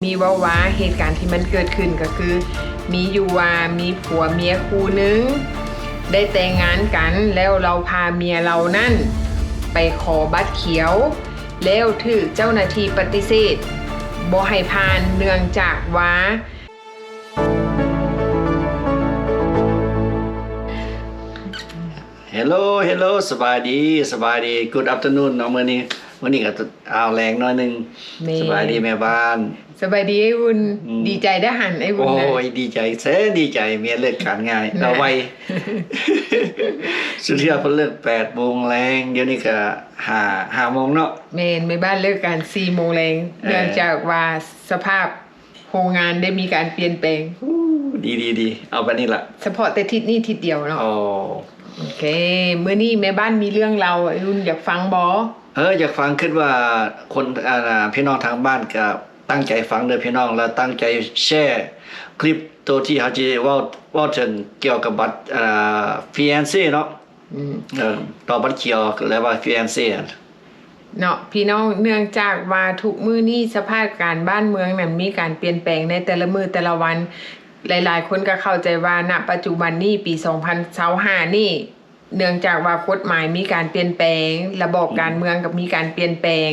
ມີເວົ້າວ່າເຫດການທີ່ມັນເກີດຂຶ້ນກໍຄື ມີຢູ່ວ່າມີຜົວເມຍຄູ່ໜຶ່ງໄດ້ແຕ່ງງານກັນ ແລ້ວລາວພາເມຍລາວນັ້ນໄປຂໍບັດຂຽວ ແລ້ວຖືກເຈົ້າໜ້າທີ່ປະຕິເສດບໍ່ໃຫ້ຜ່ານ ເນື່ອງຈາກວ່າ Hello hello ສະບາຍດີ ສະບາຍດີ Good afternoon ເນາະ ມື້ນີ້ ມື້ນີ້ກໍ ອ້າວ ແລງໜ້ອຍໜຶ່ງ. ແມ່ນ ສະບາຍດີແມ່ບ້ານ. ສະບາຍດີອ້າຍອຸ່ນ. ອືມ ດີໃຈໄດ້ຫັນອ້າຍວຸ້ນນະ. ໂອ້ຍ ດີໃຈ ແສນດີໃຈ ເມຍເລີກການງ່າຍ ແມ່ນ ເອົາໄວ. ສຸດທ້າຍເພິ່ນເລີກແປດໂມງແລງ ດຽວນີ້ກໍຫ້າ ຫ້າໂມງເນາະ. ແມ່ນ ແມ່ບ້ານເລີກການສີ່ໂມງແລງ ເອີ ເນື່ອງຈາກວ່າສະພາບໂຮງງານໄດ້ມີການປ່ຽນແປງ. ໂອ້ ດີໆໆ ເອົາແບບນີ້ລະ ສະເພາະແຕ່ທິດນີ້ທິດດຽວເນາະ. ໂອ້ ໂອເຄ ມື້ນີ້ແມ່ບ້ານມີເລື່ອງເລົ່າ ອ້າຍອຸ່ນຢາກຟັງບໍ່? ເອີ ຢາກຟັງ ຄິດວ່າຄົນ ອ່າ ພີ່ນ້ອງທາງບ້ານກໍຕັ້ງໃຈຟັງເດີພີ່ນ້ອງ ແລະ ຕັ້ງໃຈແຊຄລິບໂຕທີ່ເຮົາຈະເວົ້າ ເວົ້າເຖິງກ່ຽວກັບບັດ ອ່າ fiancé ເນາະ. ອືມ ເອີ ຕໍ່ບັດຂຽວ ແລະ ວ່າ fiancé ເນາະ ພີ່ນ້ອງ. ເນື່ອງຈາກວ່າທຸກມື້ນີ້ສະພາບການບ້ານເມືອງນັ້ນມີການປ່ຽນແປງໃນແຕ່ລະມື້ແຕ່ລະວັນ ຫຼາຍໆຄົນກໍເຂົ້າໃຈວ່າ ນະປັດຈຸບັນນີ້ ປີສອງພັນຊາວຫ້ານີ້ ເນື່ອງຈາກວ່າກົດໝາຍມີການປ່ຽນແປງ ລະບອບການເມືອງກໍມີການປ່ຽນແປງ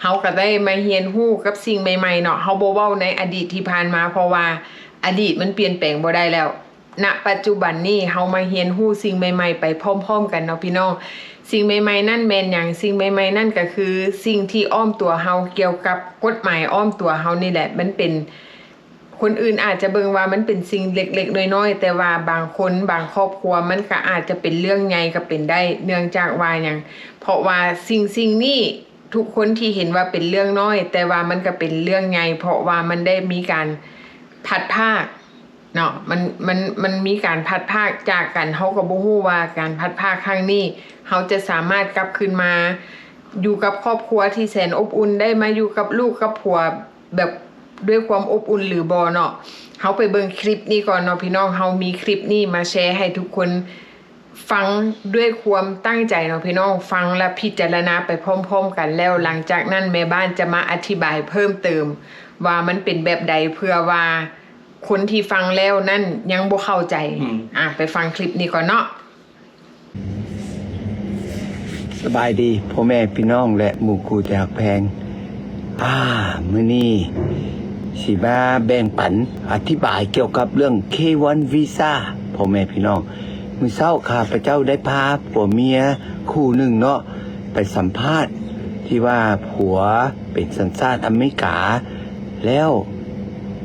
ເຮົາກໍໄດ້ມາຮຽນຮູ້ກັບສິ່ງໃໝ່ໆເນາະ. ເຮົາບໍ່ເວົ້າໃນອະດີດທີ່ຜ່ານມາ ເພາະວ່າອະດີດມັນປ່ຽນແປງບໍ່ໄດ້ແລ້ວ. ນະປັດຈຸບັນນີ້ເຮົາມາຮຽນຮູ້ສິ່ງໃໝ່ໆໄປພ້ອມໆກັນເນາະພີ່ນ້ອງ. ສິ່ງໃໝ່ໆນັ້ນແມ່ນຫຍັງ? ສິ່ງໃໝ່ໆນັ້ນກໍຄືສິ່ງທີ່ອ້ອມຕົວເຮົາ ກ່ຽວກັບກົດໝາຍອ້ອມຕົວເຮົານີ້ແຫຼະ. ມັນເປັນ ຄົນອື່ນອາດຈະເບິ່ງວ່າມັນເປັນສິ່ງເລັກໆນ້ອຍໆ ແຕ່ວ່າບາງຄົນ ບາງຄອບຄົວ ມັນກໍອາດຈະເປັນເລື່ອງໃຫຍ່ກໍເປັນໄດ້. ເນື່ອງຈາກວ່າຫຍັງ? ເພາະວ່າສິ່ງໆນີ້ ທຸກຄົນທີ່ເຫັນວ່າເປັນເລື່ອງນ້ອຍ ແຕ່ວ່າມັນກໍເປັນເລື່ອງໃຫຍ່ ເພາະວ່າມັນໄດ້ມີການພັດພາກເນາະ. ມັນ ມັນ ມັນມີການພັດພາກຈາກກັນ ເຮົາກໍບໍ່ຮູ້ວ່າການພັດພາກຄັ້ງນີ້ ເຮົາຈະສາມາດກັບຄືນມາຢູ່ກັບຄອບຄົວທີ່ແສນອົບອຸ່ນ ໄດ້ມາຢູ່ກັບລູກກັບຜົວແບບດ້ວຍຄວາມອົບອຸ່ນຫຼືບໍ່ເນາະ. ເຮົາໄປເບິ່ງຄລິບນີ້ກ່ອນເນາະພີ່ນ້ອງ. ເຮົາມີຄລິບນີ້ມາແຊໃຫ້ທຸກຄົນ ຟັງດ້ວຍຄວາມຕັ້ງໃຈເນາະພີ່ນ້ອງ, ຟັງແລະພິຈາລະນາໄປພ້ອມໆກັນ ແລ້ວຫຼັງຈາກນັ້ນແມ່ບ້ານຈະມາອະທິບາຍເພີ່ມເຕີມວ່າມັນເປັນແບບໃດ ເພື່ອວ່າຄົນທີ່ຟັງແລ້ວນັ້ນຍັງບໍ່ເຂົ້າໃຈ. ອືມ ອາ ໄປຟັງຄລິບນີ້ກ່ອນເນາະ. ສະບາຍດີພໍ່ແມ່ພີ່ນ້ອງ ແລະ ໝູ່ຄູ່ທີ່ຮັກແພງ. ອາ ມື້ນີ້ຊິມາແບ່ງປັນອະທິບາຍກ່ຽວກັບເລື່ອງ ເຄ ວັນ ວີຊາ ພໍ່ແມ່ພີ່ນ້ອງ. ມື້ເຊົ້າຂ້າພະເຈົ້າໄດ້ພາຜົວເມຍຄູ່ໜຶ່ງເນາະ ໄປສຳພາດ ທີ່ວ່າຜົວເປັນສັນຊາດອາເມລິກາ ແລ້ວ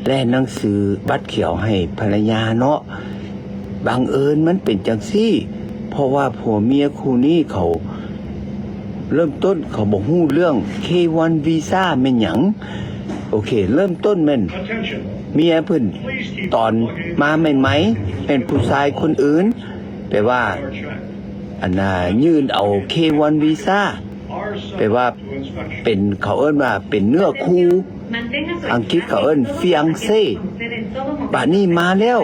ແລ່ນໜັງສືບັດຂຽວໃຫ້ພັນລະຍາເນາະ. ບັງເອີນມັນເປັນຈັ່ງຊີ້ ເພາະວ່າຜົວເມຍຄູ່ນີ້ເຂົາ ເລີ່ມຕົ້ນເຂົາບໍ່ຮູ້ເລື່ອງ ເຄ ວັນ ວີຊາ ແມ່ນຫຍັງ. ໂອເຄ ເລີ່ມຕົ້ນແມ່ນເມຍເພິ່ນຕອນມາໃໝ່ໆ ແມ່ນຜູ້ຊາຍຄົນອື່ນ ແປວ່າ ອັນນ່າ ຍື່ນເອົາ ເຄ ວັນ ວີຊາ ແປວ່າເປັນ ເຂົາເອີ້ນວ່າເປັນເນື້ອຄູ່ ອັງກິດເຂົາເອີ້ນ ຟິອັງເຊ. ບາດນີ້ມາແລ້ວ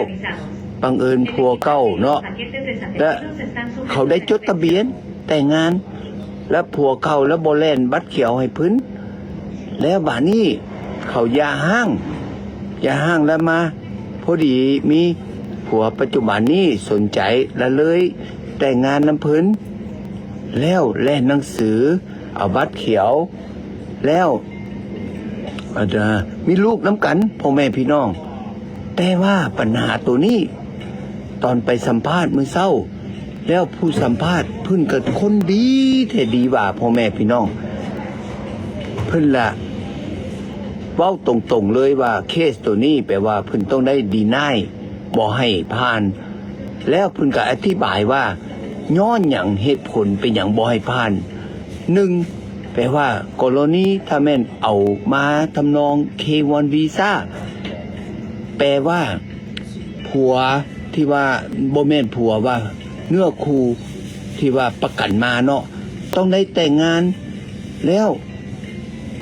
ບັງເອີນຜົວເກົ່າເນາະ ແລະ ເຂົາໄດ້ຈົດທະບຽນແຕ່ງງານ ແລະ ຜົວເກົ່າລະບໍ່ແລ່ນບັດຂຽວໃຫ້ເພິ່ນ. ແລ້ວບາດນີ້ເຂົາຢ່າຮ້າງ ຢ່າຮ້າງແລ້ວມາ ພໍດີມີຜົວປັດຈຸບັນນີ້ສົນໃຈ ລະເລີຍແຕ່ງງານນຳເພິ່ນ ແລ້ວແລ່ນໜັງສືເອົາບັດຂຽວ ແລ້ວ ເອີ ມີລູກນຳກັນ ພໍ່ແມ່ພີ່ນ້ອງ. ແຕ່ວ່າບັນຫາໂຕນີ້ ຕອນໄປສຳພາດມື້ເຊົ້າ ແລ້ວຜູ້ສຳພາດເພິ່ນກໍຄົນດີແທ້ດີວ່າ ພໍ່ແມ່ພີ່ນ້ອງ. ເພິ່ນລະເວົ້າຕົງໆເລີຍວ່າ ເຄສໂຕນີ້ແປວ່າເພິ່ນຕ້ອງໄດ້ດີນາຍ ບໍ່ໃຫ້ຜ່ານ. ແລ້ວເພິ່ນກໍອະທິບາຍວ່າ ຍ້ອນຫຍັງ ເຫດຜົນເປັນຫຍັງບໍ່ໃຫ້ຜ່ານ. ໜຶ່ງ ແປວ່າກໍລະນີຖ້າແມ່ນເອົາມາທຳນອງ ເຄ ວັນ ວີຊາ ແປວ່າຜົວທີ່ວ່າ ບໍ່ແມ່ນຜົວວ່າ ເນື້ອຄູ່ທີ່ວ່າປະກັນມາເນາະ ຕ້ອງໄດ້ແຕ່ງງານ ແລ້ວ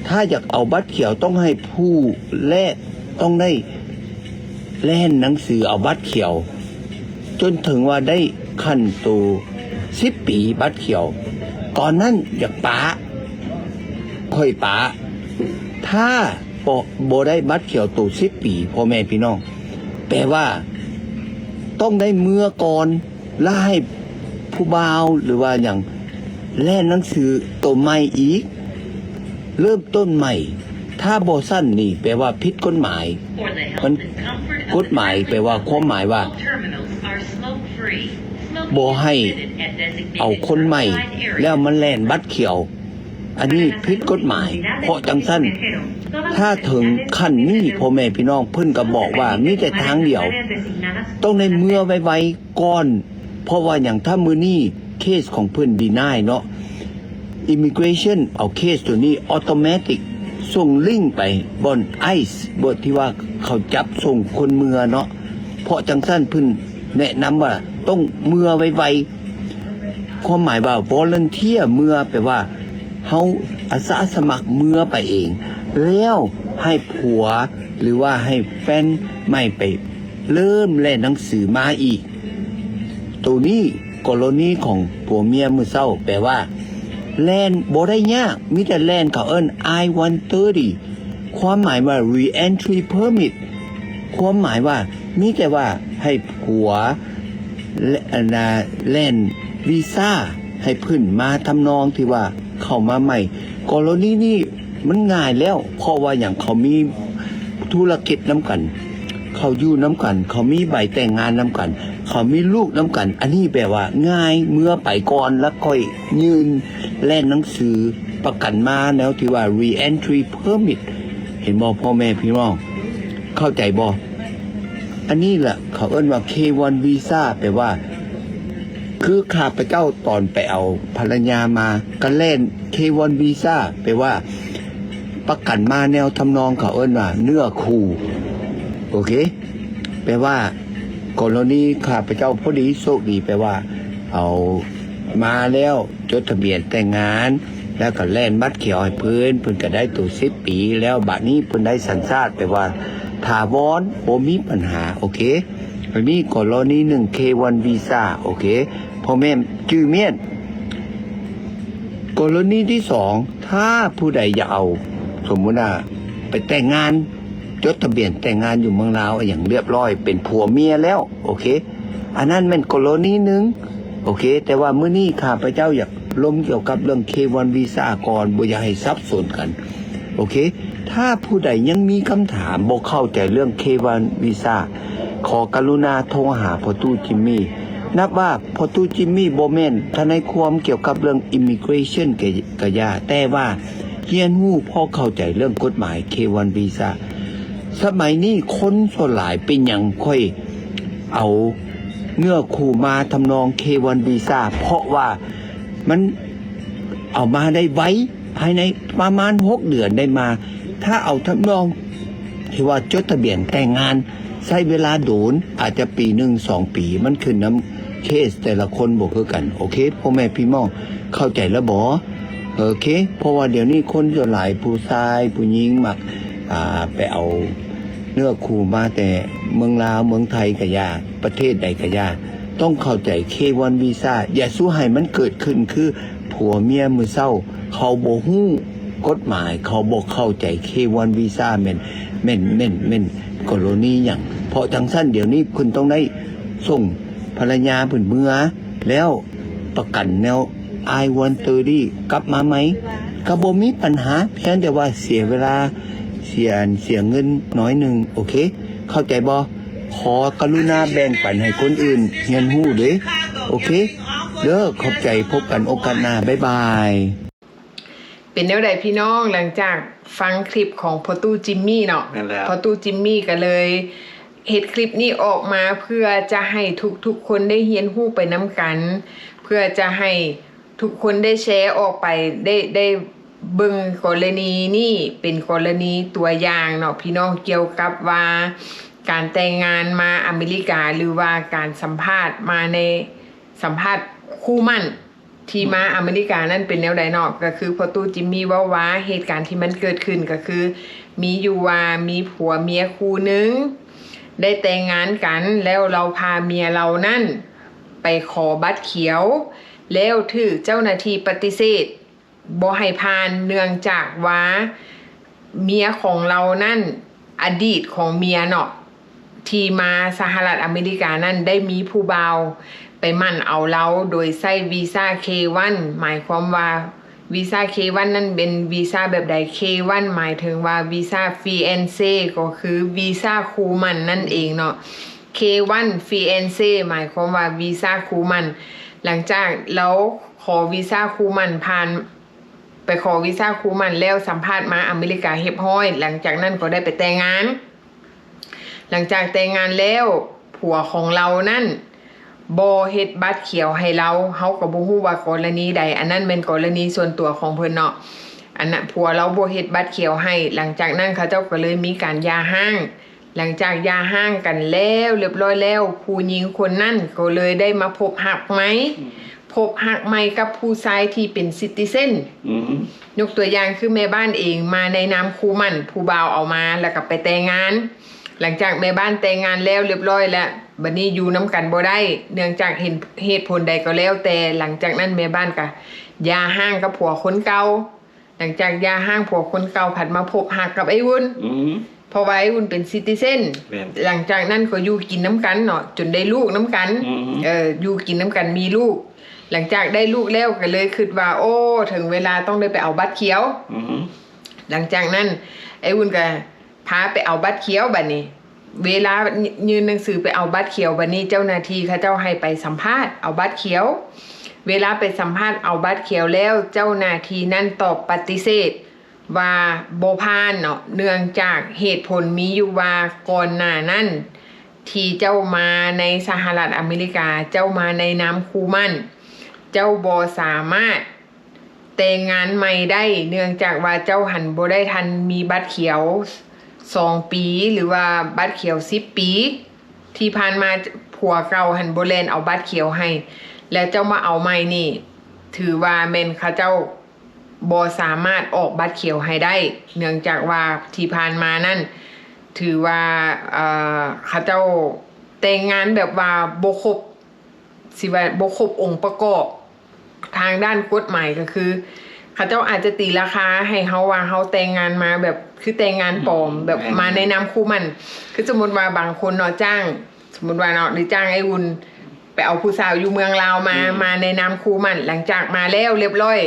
ຖ້າຢາກເອົາບັດຂຽວຕ້ອງໃຫ້ຜູ້ແລກ ຕ້ອງໄດ້ແລ່ນໜັງສືເອົາບັດຂຽວ ຈົນເຖິງວ່າໄດ້ຂັ້ນໂຕສິບປີບັດຂຽວ. ຕອນນັ້ນຢາກປະ ຄ່ອຍປະ. ຖ້າ ບໍ່ ບໍ່ໄດ້ບັດຂຽວໂຕສິບປີ ພໍ່ແມ່ພີ່ນ້ອງ. ແປວ່າຕ້ອງໄດ້ເມືອກ່ອນ ລະໃຫ້ຜູ້ບ່າວ ຫຼືວ່າຫຍັງ ແລ່ນໜັງສືໂຕໃໝ່ອີກ ເລີ່ມຕົ້ນໃໝ່. ຖ້າບໍ່ຊັ້ນນີ້ແປວ່າຜິດກົດໝາຍ. ມັນ ກົດໝາຍແປວ່າ ຄວາມໝາຍວ່າ ບໍ່ໃຫ້ເອົາຄົນໃໝ່ ແລ້ວມາແລ່ນບັດຂຽວ. ອັນນີ້ຜິດກົດໝາຍ. ເພາະຈັ່ງຊັ້ນ ຖ້າເຖິງຂັ້ນນີ້ ພໍ່ແມ່ພີ່ນ້ອງ ເພິ່ນກໍບອກວ່າມີແຕ່ທາງດຽວ ຕ້ອງໄດ້ເມືອໄວໆກ່ອນ. ເພາະວ່າຫຍັງ? ຖ້າມື້ນີ້ເຄສຂອງເພິ່ນດີນາຍເນາະ ອິມມິເກຣຊັນເອົາເຄສໂຕນີ້ອອໂຕແມຕິກ ສົ່ງລິ້ງໄປບ່ອນໄອສ໌ ບ່ອນທີ່ວ່າເຂົາຈັບສົ່ງຄົນເມືອເນາະ. ເພາະຈັ່ງຊັ້ນເພິ່ນແນະນຳວ່າຕ້ອງເມືອໄວໆ. ຄວາມໝາຍວ່າ volunteer ເມືອ ແປວ່າເຮົາອາສາສະໝັກເມືອໄປເອງ ແລ້ວໃຫ້ຜົວ ຫຼືວ່າໃຫ້ແຟນໃໝ່ໄປເລີ່ມແລ່ນໜັງສືມາອີກ. ໂຕນີ້ ກໍລະນີຂອງຜົວເມຍມື້ເຊົ້າ ແປວ່າ ແລ່ນບໍ່ໄດ້ຍາກ ມີແຕ່ແລ່ນ ເຂົາເອີ້ນ I one thirty ຄວາມໝາຍວ່າ re-entry permit ຄວາມໝາຍວ່າ ມີແຕ່ວ່າໃຫ້ຜົວ ແລະ ອັນນ່າ ແລ່ນວີຊາໃຫ້ເພິ່ນມາ ທຳນອງທີ່ວ່າເຂົ້າມາໃໝ່. ກໍລະນີນີ້ມັນງ່າຍແລ້ວ ເພາະວ່າຫຍັງ? ເຂົາມີທຸລະກິດນຳກັນ ເຂົາຢູ່ນຳກັນ ເຂົາມີໃບແຕ່ງງານນຳກັນ ເຂົາມີລູກນຳກັນ. ອັນນີ້ແປວ່າງ່າຍ ເມືອໄປກ່ອນ ແລ້ວຄ່ອຍຍື່ນແລ່ນໜັງສືປະກັນມາ ແນວທີ່ວ່າ re-entry permit. ເຫັນບໍ່ ພໍ່ແມ່ພີ່ນ້ອງ ເຂົ້າໃຈບໍ່? ອັນນີ້ລະເຂົາເອີ້ນວ່າ ເຄວັນວີຊາ ແປວ່າ ຄືຂ້າພະເຈົ້າຕອນໄປເອົາພັນລະຍາມາ ກະແລ່ນເຄວັນວີຊາ ແປວ່າປະກັນມາ ແນວທຳນອງເຂົາເອີ້ນວ່າເນື້ອຄູ່ ໂອເຄ. ແປວ່າກໍລະນີຂ້າພະເຈົ້າພໍດີໂຊກດີ ແປວ່າເອົາມາແລ້ວ ຈົດທະບຽນແຕ່ງງານ ແລ້ວກໍແລ່ນບັດຂຽວໃຫ້ເພິ່ນ ເພິ່ນກໍໄດ້ໂຕສິບປີແລ້ວ ບາດນີ້ເພິ່ນໄດ້ສັນຊາດ ແປວ່າຖາວອນ ບໍ່ມີບັນຫາ ໂອເຄ. ອັນນີ້ກໍລະນີໜຶ່ງ ເຄວັນວີຊາ ໂອເຄ ພໍ່ແມ່ຈື່ມ້ຽນ. ກໍລະນີທີສອງ ຖ້າຜູ້ໃດຢາກເອົາ ສົມມຸດວ່າໄປແຕ່ງງານ ຈົດທະບຽນແຕ່ງງານຢູ່ເມືອງລາວ ອີຫຍັງລຽບລ້ອຍ ເປັນຜົວເມຍແລ້ວ ໂອເຄ ອັນນັ້ນແມ່ນກໍລະນີໜຶ່ງ ໂອເຄ. ແຕ່ວ່າມື້ນີ້ຂ້າພະເຈົ້າຢາກລົມກ່ຽວກັບເລື່ອງເຄວັນວີຊາກ່ອນ ບໍ່ຢາກໃຫ້ສັບສົນກັນ ໂອເຄ. ຖ້າຜູ້ໃດຍັງມີຄຳຖາມ ບໍ່ເຂົ້າໃຈເລື່ອງເຄວັນວີຊາ ຂໍກະລຸນາໂທຫາພໍ່ຕູ້ຈິມມີ. ນັບວ່າພໍ່ຕູ້ຈິມມີບໍ່ແມ່ນທະນາຍຄວາມກ່ຽວກັບເລື່ອງອິມມິເກຣຊັນກະ ກະຢ່າ ແຕ່ວ່າຮຽນຮູ້ພໍເຂົ້າໃຈເລື່ອງກົດໝາຍເຄວັນວີຊາ. ສະໄໝນີ້ຄົນສ່ວນຫຼາຍເປັນຫຍັງຄ່ອຍເອົາເນື້ອຄູ່ມາທຳນອງເຄວັນວີຊາ ເພາະວ່າມັນເອົາມາໄດ້ໄວ ພາຍໃນປະມານຫົກເດືອນໄດ້ມາ. ຖ້າເອົາທຳນອງທີ່ວ່າຈົດທະບຽນແຕ່ງງານ ໃຊ້ເວລາໂດນ ອາດຈະປີໜຶ່ງສອງປີ ມັນຂຶ້ນນຳເຄສແຕ່ລະຄົນບໍ່ຄືກັນ ໂອເຄ ພໍ່ແມ່ພີ່ນ້ອງ ເຂົ້າໃຈແລ້ວບໍ່? ໂອເຄ ເພາະວ່າດຽວນີ້ຄົນສ່ວນຫຼາຍ ຜູ້ຊາຍຜູ້ຍິງມັກ ອ່າ ໄປເອົາເນື້ອຄູ່ມາແຕ່ເມືອງລາວ ເມືອງໄທກະຢ່າ ປະເທດໃດກະຢ່າ ຕ້ອງເຂົ້າໃຈເຄວັນວີຊາ ຢ່າສູ່ໃຫ້ມັນເກີດຂຶ້ນຄືຜົວເມຍມື້ເຊົ້າ ເຂົາບໍ່ຮູ້ກົດໝາຍ ເຂົາບໍ່ເຂົ້າໃຈເຄວັນວີຊາ ແມ່ນ ແມ່ນ ແມ່ນ ແມ່ນກໍລະນີຫຍັງ. ເພາະຈັ່ງຊັ້ນດຽວນີ້ເພິ່ນຕ້ອງໄດ້ສົ່ງພັນລະຍາເພິ່ນເມືອ ແລ້ວປະກັນແນວ I one thirty ກັບມາໃໝ່ ກໍບໍ່ມີບັນຫາ ພຽງແຕ່ວ່າເສຍເວລາ ເສຍ ເສຍເງິນໜ້ອຍໜຶ່ງ ໂອເຄ ເຂົ້າໃຈບໍ່? ຂໍກະລຸນາແບ່ງປັນໃຫ້ຄົນອື່ນຮຽນຮູ້ເດີ້ ໂອເຄເດີ້ ຂອບໃຈ ພົບກັນໂອກາດໜ້າ ບາຍບາຍ. ເປັນແນວໃດພີ່ນ້ອງ ຫຼັງຈາກຟັງຄລິບຂອງພໍ່ຕູ້ຈິມມີເນາະ? ແມ່ນແລ້ວ ພໍ່ຕູ້ຈິມມີກໍເລີຍເຮັດຄລິບນີ້ອອກມາ ເພື່ອຈະໃຫ້ທຸກໆຄົນໄດ້ຮຽນຮູ້ໄປນຳກັນ ເພື່ອຈະໃຫ້ທຸກຄົນໄດ້ແຊອອກໄປ ໄດ້ ໄດ້ເບິ່ງກໍລະນີນີ້ເປັນກໍລະນີຕົວຢ່າງເນາະພີ່ນ້ອງ ກ່ຽວກັບວ່າການແຕ່ງງານມາອາເມລິກາ ຫຼືວ່າການສຳພາດມາໃນ ສຳພາດຄູ່ໝັ້ນ ທີ່ມາອາເມລິການັ້ນເປັນແນວໃດເນາະ? ກໍຄືພໍ່ຕູ້ຈິມມີເວົ້າວ່າ ເຫດການທີ່ມັນເກີດຂຶ້ນກໍຄື ມີຢູ່ວ່າມີຜົວເມຍຄູ່ໜຶ່ງໄດ້ແຕ່ງງານກັນ ແລ້ວລາວພາເມຍລາວນັ້ນໄປຂໍບັດຂຽວ ແລ້ວຖືກເຈົ້າໜ້າທີ່ປະຕິເສດບໍ່ໃຫ້ຜ່ານ ເນື່ອງຈາກວ່າ ເມຍຂອງລາວນັ້ນ ອະດີດຂອງເມຍເນາະ ທີ່ມາສະຫະລັດອາເມລິການັ້ນ ໄດ້ມີຜູ້ບ່າວໄປໝັ້ນເອົາລາວໂດຍໃຊ້ວີຊາ ເຄວັນ ໝາຍຄວາມວ່າ ວີຊາ ເຄວັນ ນັ້ນເປັນວີຊາແບບໃດ? ເຄວັນ ໝາຍເຖິງວ່າວີຊາ ຟິແອນເຊ ກໍຄືວີຊາຄູ່ໝັ້ນນັ້ນເອງເນາະ. ເຄວັນ ຟິແອນເຊ ໝາຍຄວາມວ່າວີຊາຄູ່ໝັ້ນ. ຫຼັງຈາກລາວຂໍວີຊາຄູ່ໝັ້ນຜ່ານ ໄປຂໍວີຊາຄູ່ໝັ້ນແລ້ວ ສຳພາດມາອາເມລິກາຮຽບຮ້ອຍ, ຫຼັງຈາກນັ້ນກໍໄດ້ໄປແຕ່ງງານ. ຫຼັງຈາກແຕ່ງງານແລ້ວ ຜົວຂອງລາວນັ້ນບໍ່ເຮັດບັດຂຽວໃຫ້ລາວ. ເຮົາກໍບໍ່ຮູ້ວ່າກໍລະນີໃດ, ອັນນັ້ນແມ່ນກໍລະນີສ່ວນຕົວຂອງເພິ່ນເນາະ. ອັນນັ້ນ ຜົວລາວບໍ່ເຮັດບັດຂຽວໃຫ້. ຫຼັງຈາກນັ້ນເຂົາເຈົ້າກໍເລີຍມີການຢ່າຮ້າງ. ຫຼັງຈາກຢ່າຮ້າງກັນແລ້ວ ຮຽບຮ້ອຍແລ້ວ, ຜູ້ຍິງຄົນນັ້ນກໍເລີຍໄດ້ມາພົບຮັກໃໝ່, ອືມ ພົບຮັກໃໝ່ກັບຜູ້ຊາຍທີ່ເປັນຊິຕິເຊັນ. ອືມ ຍົກຕົວຢ່າງຄືແມ່ບ້ານເອງມາໃນນາມຄູ່ໝັ້ນ, ຜູ້ບ່າວເອົາມາ ແລ້ວກໍໄປແຕ່ງງານ. ຫຼັງຈາກແມ່ບ້ານແຕ່ງງານແລ້ວຮຽບຮ້ອຍແລ້ວ, ບັດນີ້ຢູ່ນຳກັນບໍ່ໄດ້ ເນື່ອງຈາກເຫັນເຫດຜົນໃດກໍແລ້ວແຕ່, ຫຼັງຈາກນັ້ນແມ່ບ້ານກໍຢ່າຮ້າງກັບຜົວຄົນເກົ່າ. ຫຼັງຈາກຢ່າຮ້າງ ຜົວຄົນເກົ່າພັດມາພົບຮັກກັບໄອ້ອຸ່ນ, ອືມ ເພາະວ່າໄອ້ອຸ່ນເປັນຊິຕິເຊັນ. ແມ່ນ ຫຼັງຈາກນັ້ນກໍຢູ່ກິນນຳກັນເນາະ ຈົນໄດ້ລູກນຳກັນ. ອືມ ເອີ ຢູ່ກິນນຳກັນ ມີລູກ. ຫຼັງຈາກໄດ້ລູກແລ້ວ ກໍເລີຍຄິດວ່າ ໂອ້ ເຖິງເວລາຕ້ອງໄດ້ໄປເອົາບັດຂຽວ. ອືມ ຫຼັງຈາກນັ້ນ ໄອ້ອຸ່ນກໍ ພາໄປເອົາບັດຂຽວບັດນີ້. ເວລາຍ- ຍື່ນໜັງສືໄປເອົາບັດຂຽວບັດນີ້ ເຈົ້າໜ້າທີ່ເຂົາເຈົ້າໃຫ້ໄປສຳພາດເອົາບັດຂຽວ. ເວລາໄປສຳພາດເອົາບັດຂຽວແລ້ວ ເຈົ້າໜ້າທີ່ນັ້ນຕອບປະຕິເສດວ່າບໍ່ຜ່ານເນາະ, ເນື່ອງຈາກເຫດຜົນມີຢູ່ວ່າ ກ່ອນໜ້ານັ້ນທີ່ເຈົ້າມາໃນສະຫະລັດອາເມລິກາ ເຈົ້າມາໃນນາມຄູ່ໝັ້ນ, ເຈົ້າບໍ່ສາມາດ ແຕ່ງງານໃໝ່ໄດ້ ເນື່ອງຈາກວ່າເຈົ້າຫັ້ນບໍ່ໄດ້ທັນມີບັດຂຽວສອງປີ ຫຼືວ່າບັດຂຽວສິບປີ. ທີ່ຜ່ານມາຜົວເກົ່າຫັ້ນບໍ່ແລ່ນເອົາບັດຂຽວໃຫ້ ແລ້ວເຈົ້າມາເອົາໃໝ່ນີ້ ຖືວ່າແມ່ນເຂົາເຈົ້າບໍ່ສາມາດອອກບັດຂຽວໃຫ້ໄດ້ ເນື່ອງຈາກວ່າທີ່ຜ່ານມານັ້ນ ຖືວ່າ ເອີ ເຂົາເຈົ້າແຕ່ງງານແບບວ່າບໍ່ຄົບ ຊິວ່າບໍ່ຄົບອົງປະກອບທາງດ້ານກົດໝາຍ ກໍຄືເຂົາເຈົ້າອາດຈະຕີລາຄາໃຫ້ເຮົາວ່າເຮົາແຕ່ງງານມາແບບ ຄືແຕ່ງງານປອມ ອືມ ແບບ ແມ່ນ ມາໃນນາມຄູ່ໝັ້ນ. ຄືສົມມຸດວ່າບາງຄົນເນາະ ຈ້າງ ສົມມຸດວ່າເນາະ ຫຼືຈ້າງໄອ້ອຸ່ນໄປເອົາຜູ້ສາວຢູ່ເມືອງລາວມາ ອືມ ມາໃນນາມຄູ່ໝັ້ນ, ຫຼັງຈາກມາແລ້ວຮຽບຮ້ອຍ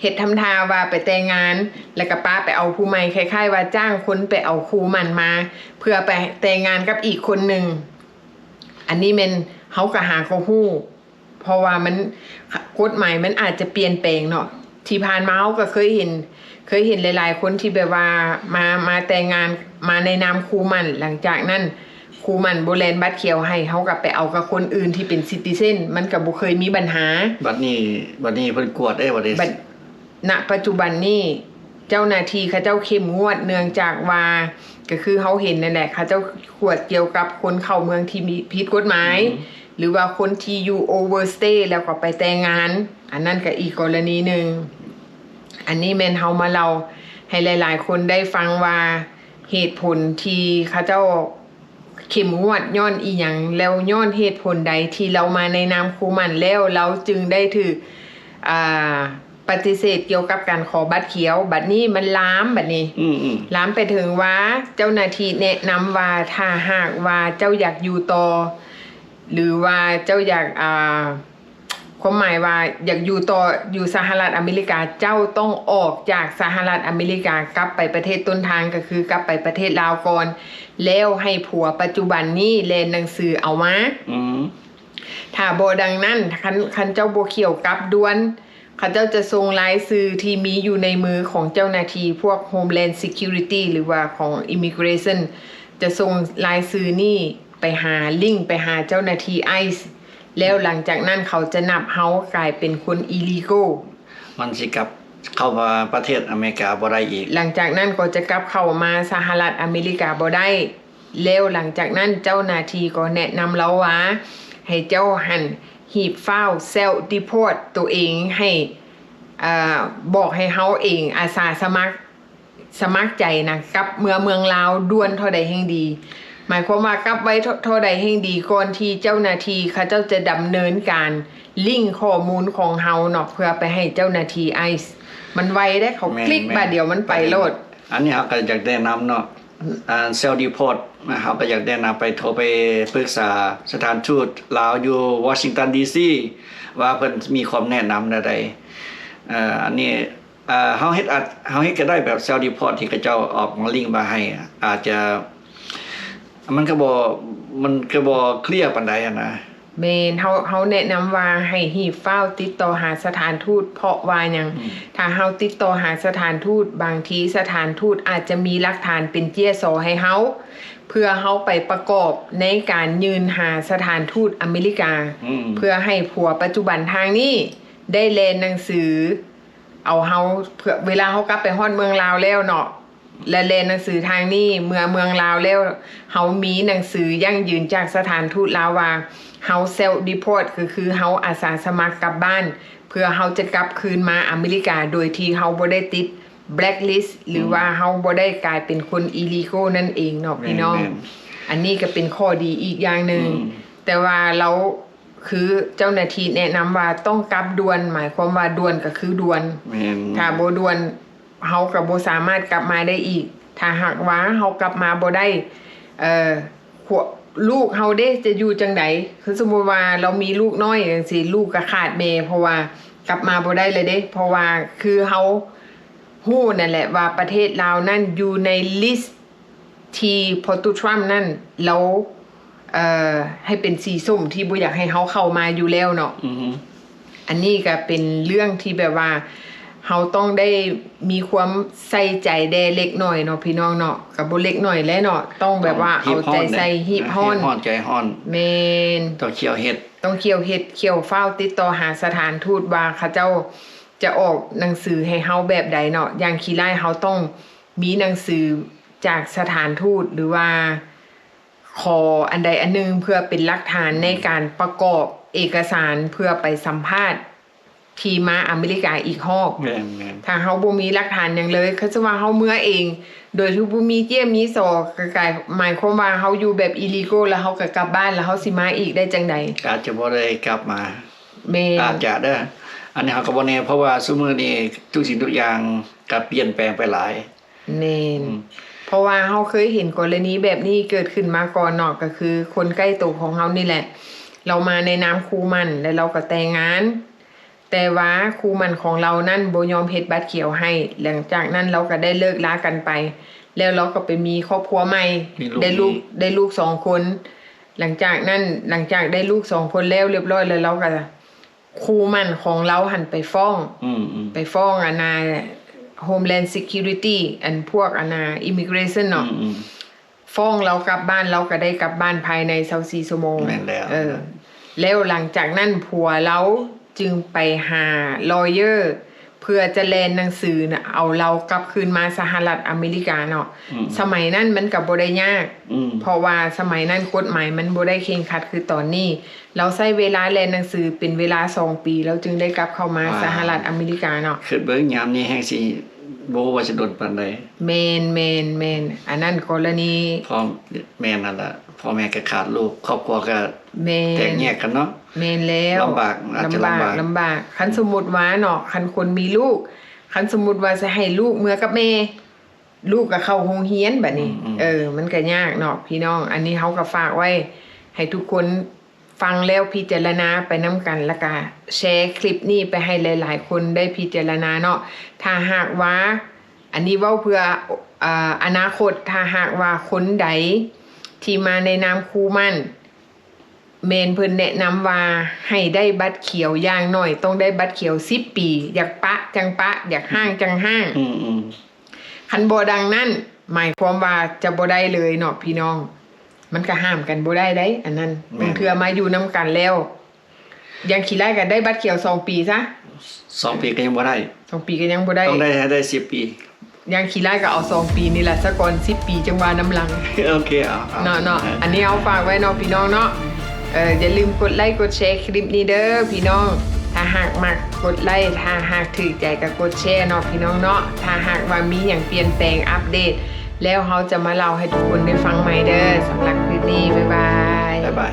ເຮັດທຳທ່າວ່າໄປແຕ່ງງານ ແລ້ວກໍປະໄປເອົາຜູ້ໃໝ່, ຄ້າຍໆວ່າຈ້າງຄົນໄປເອົາຄູ່ໝັ້ນມາ ເພື່ອໄປແຕ່ງງານກັບອີກຄົນໜຶ່ງ. ອັນນີ້ແມ່ນເຮົາກໍຫາກໍຮູ້ ເພາະວ່າມັນ ກົດໝາຍມັນອາດຈະປ່ຽນແປງເນາະ. ທີ່ຜ່ານມາເຮົາກໍເຄີຍເຫັນ ເຄີຍເຫັນຫຼາຍໆຄົນທີ່ແບບວ່າມາ ມາແຕ່ງງານ ມາໃນນາມຄູ່ໝັ້ນ, ຫຼັງຈາກນັ້ນ ຄູ່ໝັ້ນບໍ່ແລ່ນບັດຂຽວໃຫ້ ເຮົາກໍໄປເອົາກັບຄົນອື່ນທີ່ເປັນຊິຕິເຊັນ ມັນກໍບໍ່ເຄີຍມີບັນຫາ. ບັດນີ້ ບັດນີ້ເພິ່ນກວດເດ້ ບັດນີ້ ບັດ ນະປັດຈຸບັນນີ້ ເຈົ້າໜ້າທີ່ເຂົາເຈົ້າເຂັ້ມງວດ ເນື່ອງຈາກວ່າ ກໍຄືເຮົາເຫັນນັ້ນແຫຼະ ເຂົາເຈົ້າກວດກ່ຽວກັບຄົນເຂົ້າເມືອງທີ່ມີ ຜິດກົດໝາຍ ອືມ ຫຼືວ່າຄົນທີ່ຢູ່ overstay ແລ້ວກໍໄປແຕ່ງງານ, ອັນນັ້ນກໍອີກກໍລະນີໜຶ່ງ. ອັນນີ້ແມ່ນເຮົາມາເລົ່າໃຫ້ຫຼາຍໆຄົນໄດ້ຟັງວ່າ ເຫດຜົນທີ່ເຂົາເຈົ້າເຂັ້ມງວດຍ້ອນອີ່ຫຍັງ ແລ້ວຍ້ອນເຫດຜົນໃດທີ່ລາວມາໃນນາມຄູ່ໝັ້ນ ແລ້ວລາວຈຶ່ງໄດ້ຖືກ ອ່າ ປະຕິເສດກ່ຽວກັບການຂໍບັດຂຽວ. ບັດນີ້ມັນລາມ ບັດນີ້ ອືມໆ ລາມໄປເຖິງວ່າເຈົ້າໜ້າທີ່ແນະນຳວ່າ ຖ້າຫາກວ່າເຈົ້າຢາກຢູ່ຕໍ່ ຫຼືວ່າເຈົ້າຢາກ ອ່າ ຄວາມໝາຍວ່າຢາກຢູ່ຕໍ່ຢູ່ສະຫະລັດອາເມລິກາ ເຈົ້າຕ້ອງອອກຈາກສະຫະລັດອາເມລິກາ ກັບໄປປະເທດຕົ້ນທາງ ກໍຄືກັບໄປປະເທດລາວກ່ອນ ແລ້ວໃຫ້ຜົວປັດຈຸບັນນີ້ແລ່ນໜັງສືເອົາມາ. ອືມ ຖ້າບໍ່ດັ່ງນັ້ນ ຄັນ ຄັນເຈົ້າບໍ່ຂຽວກັບດ່ວນ ເຂົາເຈົ້າຈະສົ່ງລາຍຊື່ທີ່ມີຢູ່ໃນມືຂອງເຈົ້າໜ້າທີ່ພວກ Homeland Security ຫຼືວ່າຂອງ Immigration ຈະສົ່ງລາຍຊື່ນີ້ໄປຫາ ລິງໄປຫາເຈົ້າໜ້າທີ່ ICE ແລ້ວຫຼັງຈາກນັ້ນເຂົາຈະນັບເຮົາກາຍເປັນຄົນ illegal ມັນຊິກັບເຂົ້າມາປະເທດອາເມລິກາບໍ່ໄດ້ອີກ. ຫຼັງຈາກນັ້ນກໍຈະກັບເຂົ້າມາສະຫະລັດອາເມລິກາບໍ່ໄດ້. ແລ້ວຫຼັງຈາກນັ້ນເຈົ້າໜ້າທີ່ກໍແນະນຳລາວວ່າ ໃຫ້ເຈົ້າຫັ້ນຮີບຟ້າວ self deport ໂຕເອງ ໃຫ້ ເອີ ບອກໃຫ້ເຮົາເອງອາສາສະໝັກ ສະໝັກໃຈນະ ກັບເມືອເມືອງລາວດ່ວນເທົ່າໃດແຮ່ງດີ. ໝາຍຄວາມວ່າກັບໄວເທົ່າ ເທົ່າໃດແຮ່ງດີ ກ່ອນທີ່ເຈົ້າໜ້າທີ່ເຂົາເຈົ້າຈະດຳເນີນການລິ້ງຂໍ້ມູນຂອງເຮົາເນາະ ເພື່ອໄປໃຫ້ເຈົ້າໜ້າທີ່ ICE. ມັນໄວເດ້ ເຂົາ ແມ່ນ ຄລິກ ແມ່ນ ບາດດຽວມັນໄປໂລດ. ອັນນີ້ເຮົາກໍຢາກແນະນຳເນາະ ອ່າ Self Deport ເຮົາກໍຢາກແນະນຳໄປ ໂທໄປປຶກສາສະຖານທູດລາວຢູ່ Washington D C ວ່າເພິ່ນມີຄວາມແນະນຳແນວໃດ. ເອີ ອັນນີ້ ເອີ ເຮົາເຮັດ ອາດ ເຮົາເຮັດກໍໄດ້ແບບ Self Deport ທີ່ເຂົາເຈົ້າອອກມາລິ້ງມາໃຫ້ ອາດຈະ ມັນກໍບໍ່ ມັນກໍບໍ່ເຄລຍປານໃດຫັ້ນນະ. ແມ່ນ ເຮົາ ເຮົາແນະນຳວ່າໃຫ້ຮີບຟ້າວຕິດຕໍ່ຫາສະຖານທູດ ເພາະວ່າຫຍັງ? ອືມ ຖ້າເຮົາຕິດຕໍ່ຫາສະຖານທູດ ບາງທີສະຖານທູດອາດຈະມີຫຼັກຖານເປັນເຈ້ຍຊໍໃຫ້ເຮົາ ເພື່ອເຮົາໄປປະກອບໃນການຍື່ນຫາສະຖານທູດອາເມລິກາ ອືມ ເພື່ອໃຫ້ຜົວປັດຈຸບັນທາງນີ້ໄດ້ແລ່ນໜັງສືເອົາເຮົາ ເພື່ອເວລາເຮົາກັບໄປຮອດເມືອງລາວແລ້ວເນາະ ແລະ ແລ່ນໜັງສືທາງນີ້ ເມື່ອເມືອງລາວແລ້ວ ເຮົາມີໜັງສືຢັ້ງຢືນຈາກສະຖານທູດລາວວ່າ ເຮົາ self deport ກໍຄືເຮົາອາສາສະໝັກກັບບ້ານ ເພື່ອເຮົາຈະກັບຄືນມາອາເມລິກາ ໂດຍທີ່ເຮົາບໍ່ໄດ້ຕິດ blacklist ຫຼື ອືມ ວ່າເຮົາບໍ່ໄດ້ກາຍເປັນຄົນ illegal ນັ້ນເອງເນາະ ແມ່ນ ພີ່ນ້ອງ ແມ່ນ ອັນນີ້ກໍເປັນຂໍ້ດີອີກຢ່າງໜຶ່ງ ອືມ ແຕ່ວ່າລາວ ຄືເຈົ້າໜ້າທີ່ແນະນຳວ່າຕ້ອງກັບດ່ວນ ໝາຍຄວາມວ່າດ່ວນກໍຄືດ່ວນ ແມ່ນ ຖ້າບໍ່ດ່ວນ ເຮົາກໍບໍ່ສາມາດກັບມາໄດ້ອີກ. ຖ້າຫາກວ່າເຮົາກັບມາບໍ່ໄດ້ ເອີ ພວກລູກເຮົາເດ ຈະຢູ່ຈັ່ງໃດ? ຄືສົມມຸດວ່າລາວມີລູກນ້ອຍຈັ່ງຊີ້ ລູກກໍຂາດແມ່ ເພາະວ່າກັບມາບໍ່ໄດ້ແລ້ວເດ ເພາະວ່າຄືເຮົາຮູ້ນັ້ນແຫຼະວ່າປະເທດລາວນັ້ນຢູ່ໃນ list ທີ່ພໍ່ຕູ້ທຣຳນັ້ນ ລາວ ເອີ ໃຫ້ເປັນສີສົ້ມ ທີ່ບໍ່ຢາກໃຫ້ເຮົາເຂົ້າມາຢູ່ແລ້ວເນາະ. ອືຮຶ ອັນນີ້ກໍເປັນເລື່ອງທີ່ແບບວ່າ ເຮົາຕ້ອງໄດ້ມີຄວາມໃສ່ໃຈແດ່ເລັກນ້ອຍເນາະ ພີ່ນ້ອງເນາະ ກໍບໍ່ເລັກນ້ອຍແຫຼະເນາະ ຕ້ອງແບບວ່າເອົາໃຈໃສ່ ຮີບຮ້ອນ ຮີບຮ້ອນ ຮີບຮ້ອນໃຈຮ້ອນ ແມ່ນ ຕ້ອງຂ້ຽວເຮັດ ຕ້ອງຂ້ຽວເຮັດ ຂ້ຽວຟ້າວຕິດຕໍ່ຫາສະຖານທູດວ່າເຂົາເຈົ້າຈະອອກໜັງສືໃຫ້ເຮົາແບບໃດເນາະ. ຢ່າງຂີ້ຮ້າຍເຮົາຕ້ອງ ມີໜັງສືຈາກສະຖານທູດ ຫຼືວ່າຂໍອັນໃດອັນໜຶ່ງ ເພື່ອເປັນຫຼັກຖານໃນການປະກອບເອກະສານ ເພື່ອໄປສຳພາດທີ່ມາອາເມລິກາອີກຮອບ. ແມ່ນໆ ຖ້າເຮົາບໍ່ມີຫຼັກຖານຫຍັງເລີຍ ຄັນສົມມຸດວ່າເຮົາເມືອເອງ ໂດຍທີ່ບໍ່ມີເຈ້ຍມີຊໍ ກໍກາຍໝາຍຄວາມວ່າເຮົາຢູ່ແບບ illegal ແລ້ວເຮົາກໍກັບບ້ານ ແລ້ວເຮົາຊິມາອີກໄດ້ຈັ່ງໃດ? ອາດຈະບໍ່ໄດ້ກັບມາ. ແມ່ນ ອາດຈະເດີ ອັນນີ້ເຮົາກໍບໍ່ແນ່ ເພາະວ່າຊຸມື້ນີ້ທຸກສິ່ງທຸກຢ່າງກໍປ່ຽນແປງໄປຫຼາຍ. ແມ່ນ ອືມ ເພາະວ່າເຮົາເຄີຍເຫັນກໍລະນີແບບນີ້ເກີດຂຶ້ນມາກ່ອນເນາະ ກໍຄືຄົນໃກ້ໂຕຂອງເຮົານີ້ແຫຼະ ລາວມາໃນນາມຄູ່ໝັ້ນ ແລະ ລາວກໍແຕ່ງງານ ແຕ່ວ່າຄູ່ໝັ້ນຂອງລາວນັ້ນບໍ່ຍອມເຮັດບັດຂຽວໃຫ້. ຫຼັງຈາກນັ້ນລາວກໍໄດ້ເລີກລາກັນໄປ ແລ້ວລາວກໍໄປມີຄອບຄົວໃໝ່ ມີລູກ ໄດ້ລູກ ໄດ້ລູກສອງຄົນ. ຫຼັງຈາກນັ້ນ ຫຼັງຈາກໄດ້ລູກສອງຄົນແລ້ວຮຽບຮ້ອຍ ແລ້ວລາວກໍ ຄູ່ໝັ້ນຂອງລາວຫັ້ນໄປຟ້ອງ ອືມໆ ໄປຟ້ອງອັນນ່າ Homeland Security ອັນພວກອັນນ່າ Immigration ເນາະ ອືມໆ ຟ້ອງລາວກັບບ້ານ ລາວກໍໄດ້ກັບບ້ານພາຍໃນຊາວສີ່ຊົ່ວໂມງ. ແມ່ນແລ້ວ ເອີ ແລ້ວຫຼັງຈາກນັ້ນຜົວລາວຈຶ່ງໄປຫາ lawyer ເພື່ອຈະແລ່ນໜັງສືນະ ເອົາລາວກັບຄືນມາສະຫະລັດອາເມລິກາເນາະ. ອືມ ສະໄໝນັ້ນມັນກໍບໍ່ໄດ້ຍາກ ອືມ ເພາະວ່າສະໄໝນັ້ນກົດໝາຍມັນບໍ່ໄດ້ເຄັ່ງຄັດຄືຕອນນີ້. ລາວໃຊ້ເວລາແລ່ນໜັງສືເປັນເວລາສອງປີ ລາວຈຶ່ງໄດ້ກັບເຂົ້າມາ ອ່າ ສະຫະລັດອາເມລິກາເນາະ. ຄິດເບິ່ງຍາມນີ້ແຮ່ງຊິບໍ່ຮູ້ວ່າຊິດົນປານໃດ. ແມ່ນໆໆ ອັນນັ້ນກໍລະນີ ພໍ່ ແມ່ນນັ້ນລະ ພໍ່ແມ່ກໍຂາດລູກ ຄອບຄົວກໍ ແມ່ນ ແຕກແຍກກັນເນາະ. ແມ່ນແລ້ວ ລຳບາກ ອາດຈະລຳບາກ ລຳບາກ ລຳບາກ. ຄັນສົມມຸດວ່າເນາະ ຄັນຄົນມີລູກ ຄັນສົມມຸດວ່າຊິໃຫ້ລູກເມືອກັບແມ່ ລູກກໍເຂົ້າໂຮງຮຽນບັດນີ້ ອືມໆ ເອີ ມັນກໍຍາກເນາະ ພີ່ນ້ອງ. ອັນນີ້ເຮົາກໍຝາກໄວ້ໃຫ້ທຸກຄົນຟັງແລ້ວພິຈາລະນາໄປນຳກັນ ແລ້ວກໍແຊຄລິບນີ້ໄປໃຫ້ຫຼາຍໆຄົນໄດ້ພິຈາລະນາເນາະ. ຖ້າຫາກວ່າ ອັນນີ້ເວົ້າເພື່ອ ອາ ອະນາຄົດ ຖ້າຫາກວ່າຄົນໃດທີ່ມາໃນນາມຄູ່ໝັ້ນ ແມ່ນເພິ່ນແນະນຳວ່າໃຫ້ໄດ້ບັດຂຽວ ຢ່າງໜ້ອຍຕ້ອງໄດ້ບັດຂຽວສິບປີ ຢາກປະຈັ່ງປະ ຢາກຮ້າງຈັ່ງຮ້າງ. ອືມໆ ຄັນບໍ່ດັ່ງນັ້ນ ໝາຍຄວາມວ່າຈະບໍ່ໄດ້ເລີຍເນາະ ພີ່ນ້ອງ. ມັນກໍຫ້າມກັນບໍ່ໄດ້ໃດ໋ ອັນນັ້ນ. ແມ່ນ ບາງເທື່ອມາຢູ່ນຳກັນແລ້ວ ຢ່າງຂີ້ຮ້າຍກໍໄດ້ບັດຂຽວສອງປີຊະ. ສອງປີກໍຍັງບໍ່ໄດ້ ສອງປີກໍຍັງບໍ່ໄດ້ ຕ້ອງໄດ້ໃຫ້ໄດ້ສິບປີ. ຢ່າງຂີ້ຮ້າຍກໍເອົາສອງປີນີ້ລະຊະກ່ອນ ສິບປີຈັ່ງວ່ານຳຫຼັງ. ໂອເຄ ເອົາ ເອົາ ເນາະ ເນາະ ເອີ ອັນນີ້ເອົາຝາກໄວ້ເນາະ ພີ່ນ້ອງເນາະ. ເອີ ຢ່າລືມກົດໄລກົດແຊຄລິບນີ້ເດີພີ່ນ້ອງ. ຖ້າຫາກມັກກົດໄລ ຖ້າຫາກຖືກໃຈກໍກົດແຊເນາະ ພີ່ນ້ອງເນາະ. ຖ້າຫາກວ່າມີຫຍັງປ່ຽນແປງ ອັບເດດ ແລ້ວເຮົາຈະມາເລົ່າໃຫ້ທຸກຄົນໄດ້ຟັງໃໝ່ເດີ. ສຳລັບຄລິບນີ້ ບາຍບາຍ ບາຍບາຍ.